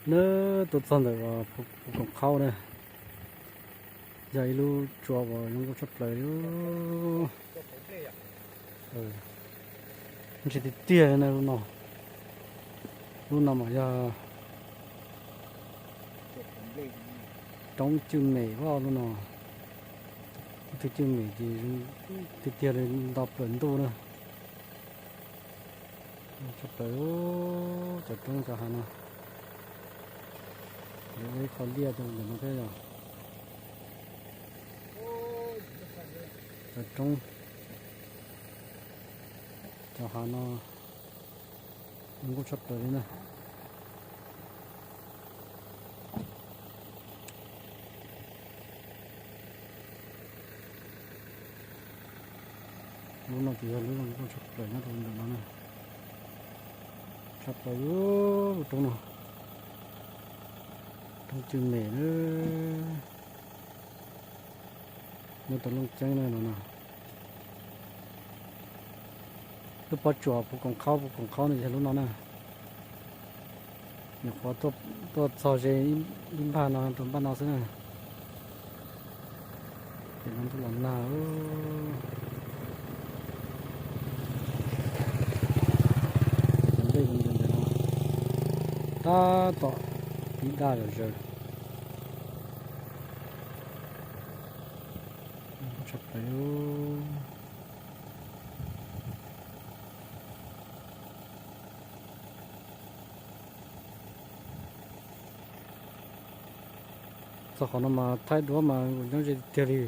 Nab, tuaj txog ntawm uas Phu Koom Qhaub na, yog ib lub tsua uas zoo nkauj tshaj plaws li. Ntse tiag tiag li na lub no. Lub no mas yog roob Cwj Mem, lub no, ib tug cwj mem ces tiag tiag li, nto plaws ntuj na. Tshaj plaws cov roob cov hav no. Yuav ua ib qho liaj rau ntawm no thiab yog cov roob cov hav no zoo nkauj tshaj plaws li na. Lub no ces yog lub zoo nkauj tshaj plaws nyob rau ntawm no na. Tshaj plaws lub roob no, roob Cwj Mem na, nyob rau Looj Ceeb na no na. Lub pob tsuas Phu Koom Qhaub, Phu Koom Qhaub no yog lub no na. Nyuam qhuav tuaj txog ze ib npag no rau npaj no xwb na. Ces no ntuj los nag, cov nplej ntawm no tab tom pib daj zom zaws. Tshaj plaws. Txog qhov no mas thaij duab mas nyob ze tiag tiag li.